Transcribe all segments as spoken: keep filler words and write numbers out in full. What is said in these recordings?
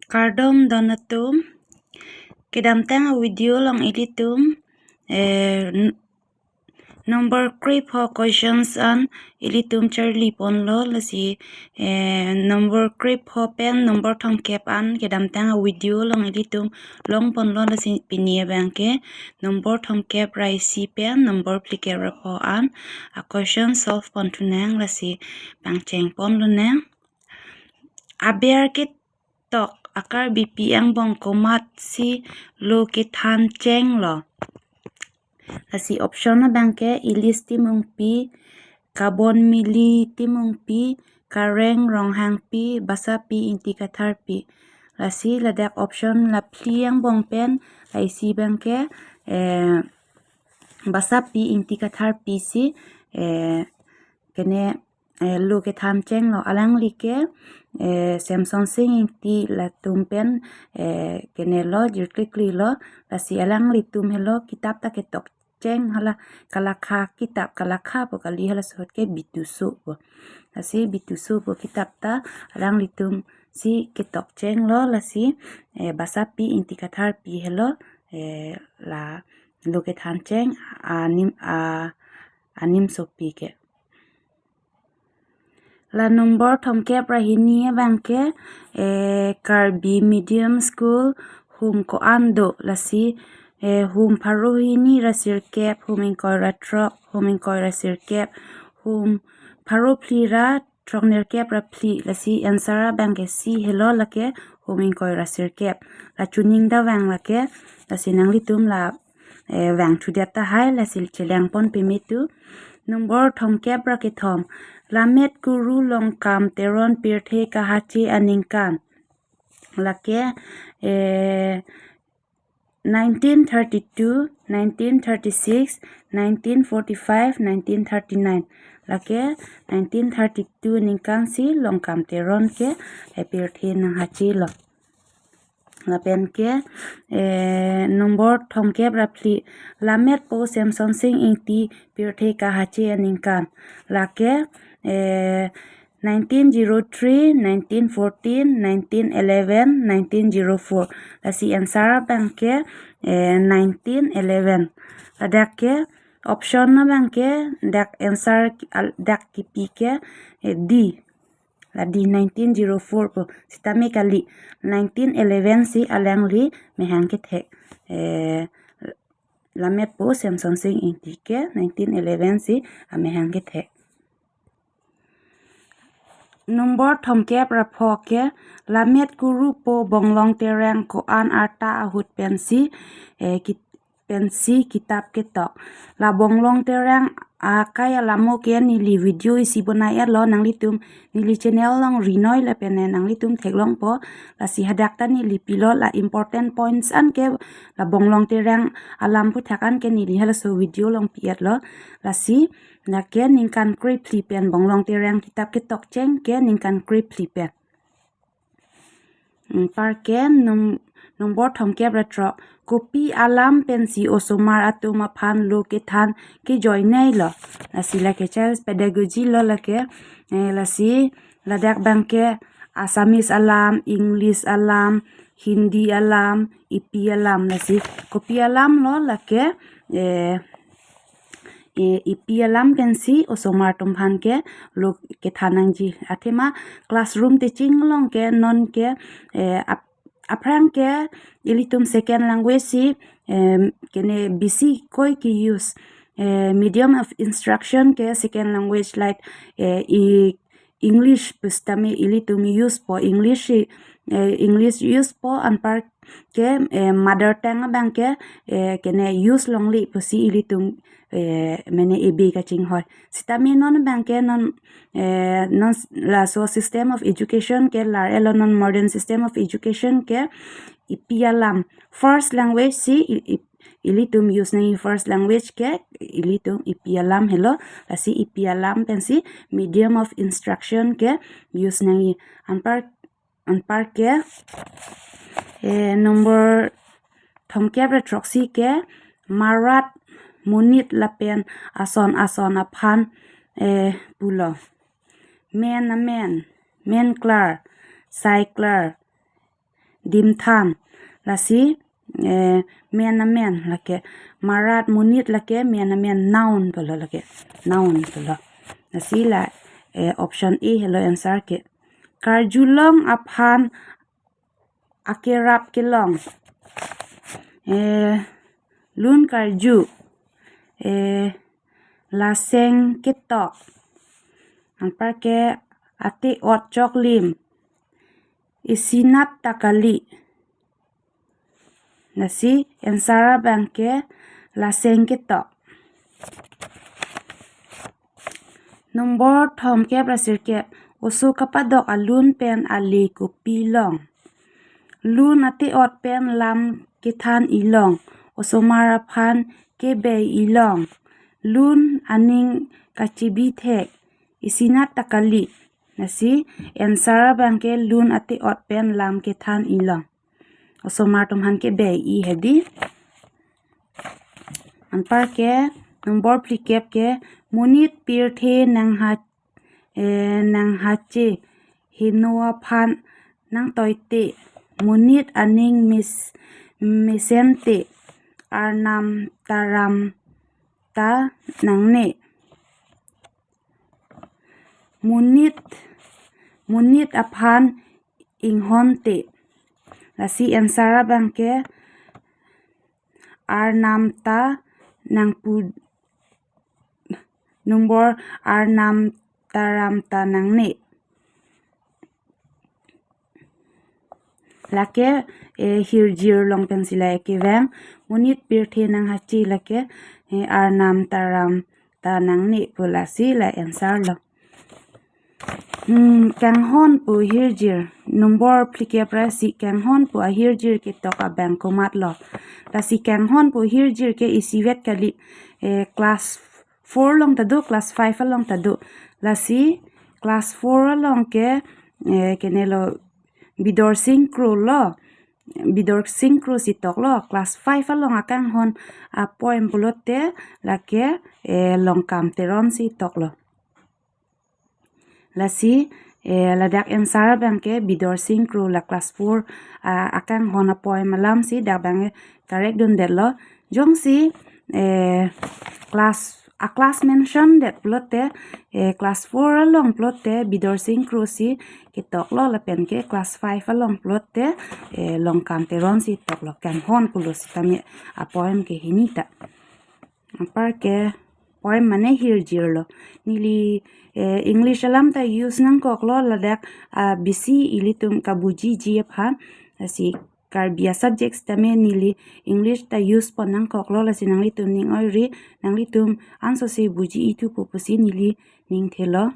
Kardom don atum. Kedamtang a video along ilitum, eh, n-, number krepho questions an ilitum charli ponlo, lasi, eh, number krepho pen number thomkep an kedamtang a video along ilitum long ponlo, lasi pini abangke number thomkep ra isi pen number phlikep ra pho an a question solve pon thunang, lasi pangcheng ponlonang. Aber ketok a-Karbipi angbong komatsi lo kethan chenglo? Lasi option abangke Ilis Timungpi, Kabon Mili Timungpi, Kareng Ronghangpi, Basapi Ingti Katharpi. Lasi ladak option la phli angbong pen la isi abangke, eh, Basapi Ingti Katharpi si, eh, kene, eh, lo kethan chenglo. Alangli ke, eh, Semsonsing Ingti latum pen, eh, kene lo, jirklikli lo, lasi alanglitum helo kitap ta ketok cheng hala, kalakha kitap, kalakha pu kali, halaso ahut ke Bituso pu. Lasi Bituso pu kitap ta alanglitum si ketok chenglo, lasi, eh, Basapi Ingti Katharpi helo, eh, la lo kethan cheng anim, a, animsopi ke. La number thomkep ra hini abangke, eh, Karbi Medium School hum ko-an do? Lasi, eh, hum pharo hini ra sirkep, hum ingkoi ra throk, hum ingkoi ra sirkep, hum pharo phli ra throknerkep ra phli. Lasi answer abangke C helo, lake hum ingkoi ra sirkep. La chuning ta vang lake, lasi nanglitum la, eh, vang thudet tahai, lasi chelang pon peme tu. Number thomkep ra kethom. Lammet Kuru Longkam Teron pirthe kahache aningkan? Lake, eh, nineteen thirty-two, nineteen thirty-six, nineteen forty-five, nineteen thirty-nine. Lake nineteen thirty-two aningkan si Longkam Teron ke, eh, pirthe nanghachelo. Lapen ke, eh, number thomkep ra phli. Lammetpo Semsonsing Ingti pirthe kahache aningkan? Lake, eh, nineteen zero three, nineteen fourteen, nineteen eleven, nineteen zero four. Lasi answer abangke, eh, nineteen eleven. Ladak ke option abangke dak answer al-, dak kipi ke, eh, D. La D, nineteen zero four pu. Sitame kali, nineteen eleven si alangli mehang kethek. Eh, Lammetpo Semsonsing Ingti ke nineteen eleven si amehang kethek. Number thomkep ra pho ke, Lammet Kurupo Bonglong Terang ko-an arta ahut pensi, eh, kit-, pensi kitap ketok? La Bonglong Terang akai alamo ke neli video isi bonai-etlo, nanglitum neli channel along rinoi lapen nanglitum theklongpo. Lasi hadak ta neli pilo, la important points an ke, la Bonglong Terang alam aphuthak an ke neli halaso video along pi-etlo. Lasi, lake ningkan krephli pen Bonglong Terang kitap ketok cheng ke ningkan krephli pen. Hmm, anparke num-, number thomkep ra throk. Kopi alam pensi osomar atum aphan lo kethan kejoinei lo? Lasi lake child's pedagogy lo lake. Eh, lasi ladak abangke Assamese alam, English alam, Hindi alam, epi alam. Lasi kopi alam lo lake, eh, eh, epi alam pensi osomar atum aphan ke lo kethan nangji. Athema classroom teaching along ke non ke, eh, ap-, aphrang ke ilitum second language si, em, kene bisi koi ke-use, eh, medium of instruction ke second language, like, eh, i English pusitame ilitum use po, English, eh, English use po, anparke, eh, mother tongue abangke, eh, kene use longle pusi ilitum, eh, mene ebe kachinghoi. Sitame non abangke non, eh, non s-, laso system of education ke lar-etlo, non modern system of education ke epi alam, first language si i-, i-, ilitum use nangji, first language ke ilitum epi alam helo. Lasi epi alam pensi medium of instruction ke use nangji. Anpar, anparke, eh, number thomkep ra throksi ke Marat, Monit lapen ason ason aphan, eh, pulo. Men amen, menklar, saiklar, dimthan. Lasi eh, men amen lake. Marat monit lake men amen, noun pulo lake. Noun pulo. Lasi la eh, option A helo answer ke. Karjulong aphan akerap kelong. Eh, lun karju. Eh, laseng ketok. Anparke ate-ot choklim. Isinat ta kali. Lasi answer abangke laseng ketok. Nombor thomkep ra sirkep. Oso kapadok alun pen ale kopilong. Lun ate-ot pen lam kethan ilong. Osomar aphan kebei ilong. Lun aning kachebithek. Isinat ta kali. Lasi answer abangke lun ate-ot pen lam kethan ilong. Osomar atum aphan kebei-i hedi. Anparke nombor phlikep ke monit pirthe nangha, eh, nanghache heno aphan nangtoite. Monit aning mes-, mesente arnam taram ta nangne. Monit, monit aphan inghonte. Lasi answer abangke arnam ta nangpu, nombor arnam taram ta nangne. Lake, eh, hirjir along pensi la kevang, monit pirthe nanghache lake, eh, arnam taram ta nangne pu, lasi la answer lo. Hmm, kanghon pu hirjir. Nombor phlikep ra si kanghon pu ahirjir ketok abang komatlo. Lasi kanghon pu hirjir ke isivet kali, eh, class four along ta do, class five along ta do. Lasi class four along ke, eh, kenelo Bidorsing Kro lo. Bidorsing Kro si toklo. Class five along akanghon a-poem pulote lake, eh, Longkam Teron si toklo. Lasi, eh, ladak answer abangke Bidorsing Kro la class four, ah, akanghon a-poem alam si dak abangke correct dundetlo. Jongsi, eh, class, a-class mention det pulote, eh, class four along pulote Bidorsing Kro si ketoklo, lapenke class five along pulote, eh, Longkam Teron si toklo. Kanghon pulo sitame a-poem ke hini ta. Anparke poem mane hirjir lo. Neli, eh, English alam ta use nangkoklo ladak, ah, bisi ilitum kabujiji aphan. Lasi Karbi a-subject sitame neli English ta use pon nangkoklo, lasi nanglitum ning oiri, nanglitum ansose buji-i thupo pusi neli ning thelo.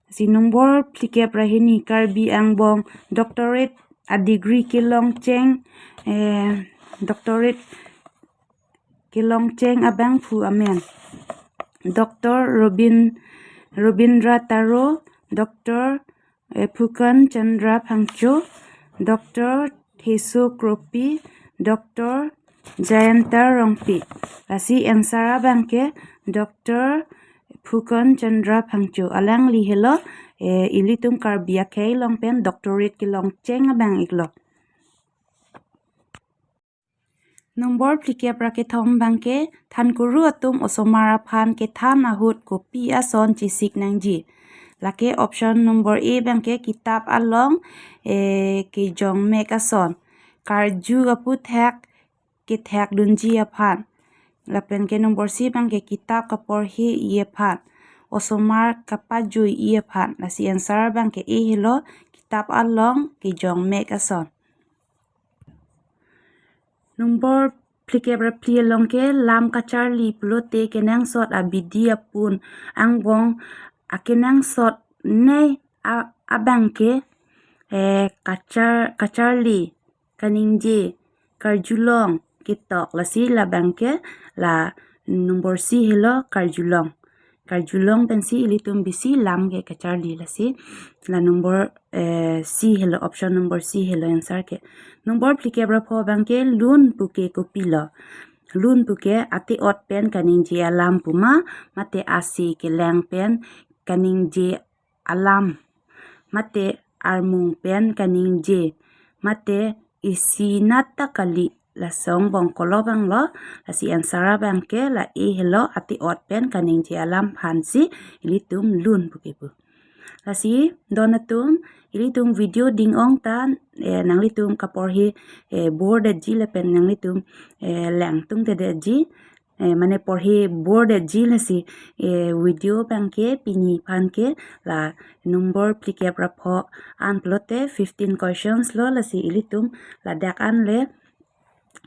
Si nombor phlikep ra hini, Karbi angbong doctorate a-degree kelongcheng, eh, doctorate kelongcheng abangphu amen. Doctor Robin, Robindra Taro, Doctor, eh, Phukan Chandra Phangcho, Doctor Theso Kropi, Doctor Jayanta Rongpi. Lasi answer abangke Doctor Phukan Chandra Phangcho. Alangli helo, eh, ilitum Karbi akhei along pen doctorate kelongcheng abang iklo. Nombor phlikep ra kethom abangke thankuru atum osomar aphan kethan ahut kopi ason chesik nangji. Lake option nombor A abangke kitap along, eh, kejongmek ason. Karju aputhak kethak dunji aphan. Lapenke nombor C abangke kitap kaporhe-i aphan. Osomar kapajui-i aphan. Lasi answer abangke A helo, kitap along kejongmek ason. Nombor phlikep ra phli along ke lam kacharli pulote kenangsot abidi apun angbong akenangsot nei a-, abangke, eh, kachar-, kacharli, kaningje, karjulong ketok, lasi labangke la nombor C helo karjulong. Karjulong pensi ilitum bisi lam ke kacharli, lasi la nombor, eh, C helo, option nombor C helo answer ke. Nombor phlikep ra pho abangke lun puke kopilo. Lun puke ate-ot pen kaningje alam puma, mate ase kelang pen kaningje alam, mate armung pen kaningje, mate isi nat ta kali, lason angbong kolo abang lo. Lasi answer abang ke la A helo, ati ot pen kaningje alam aphan si ilitum lun pu ke pu. Lasi don atum, ilitum video ding-ong ta, eh, nanglitum kaporhi, eh, bor detji lapen nanglitum, eh, lang tungte detji, eh, mane porhi bor detji lasi, eh, video abang ke pini aphan ke la number phlikep ra pho an pulote fifteen questions lo, lasi ilitum ladak an le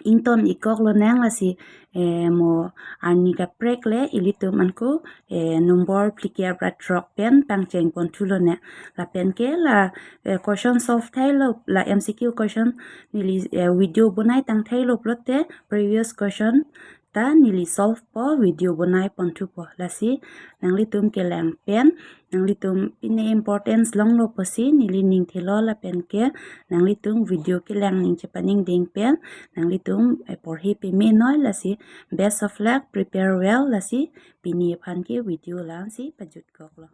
ington ik kok lonang, lasi, eh, mo arni kaprek le ilitum anke, eh, number phlikep ra throk pen pangcheng ponthu lonang. Lapen ke la, eh, question solve thailo, la M C Q question neli, eh, video bonai tang thailo pulote previous question ta neli solve po, video bonai ponthu po. Lasi nanglitum kelang pen, nanglitum pine importance longlo pusi neli ning thelo, lapen ke nanglitum video kelang ning chepaningding pen nanglitum, eh, porhi peme noi. Lasi best of luck, prepare well. Lasi pini aphan ke video la-an si pajut kok lo.